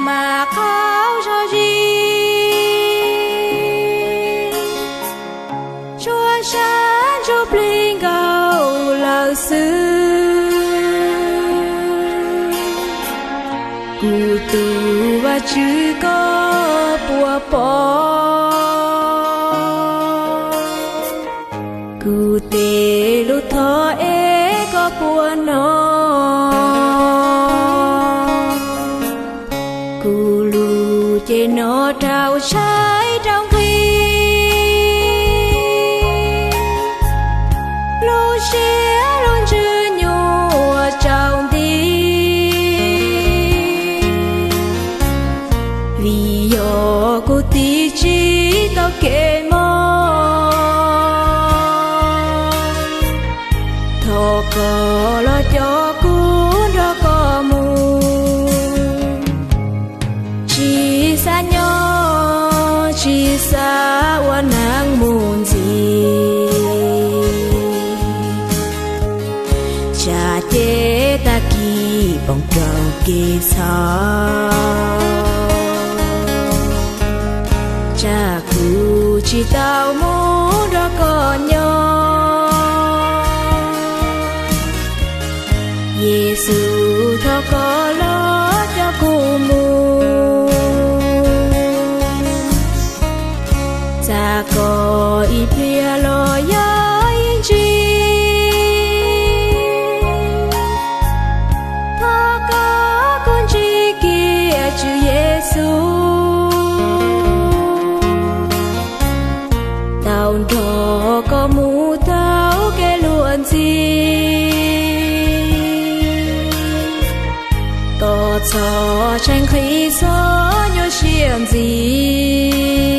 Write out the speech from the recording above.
Mas qaug zog zis, tshuav sab ntsuj plig nkaus lawm xwb. Kuv tus Vajtswv, koj puas pom kuv tej lus thov es koj puas hnov? Kuv lus ces no rau tshaib rau nqhis, lub siab lub ntsws nyuaj tsaus nti, vim yog kuv tiv tsis tau kev mob. Thov koj los coj kuv nrog koj mus, tsis xav nyob tsis xav ua neej mus ntxiv. Tsam ces tag kis poob rau kev txhaum, tsam kuv tsis tau mus nrog koj nyob. Yexus, thov koj los coj kuv mus, txav kom ib pliag los yog ib ntsis. Thov koj kuv ntsib kiag Tswv Yexus, tau nrog koj mus taug kev luag ntxhi. Koj txhob tshaib nqhis txhob nyuaj siab ntxiv,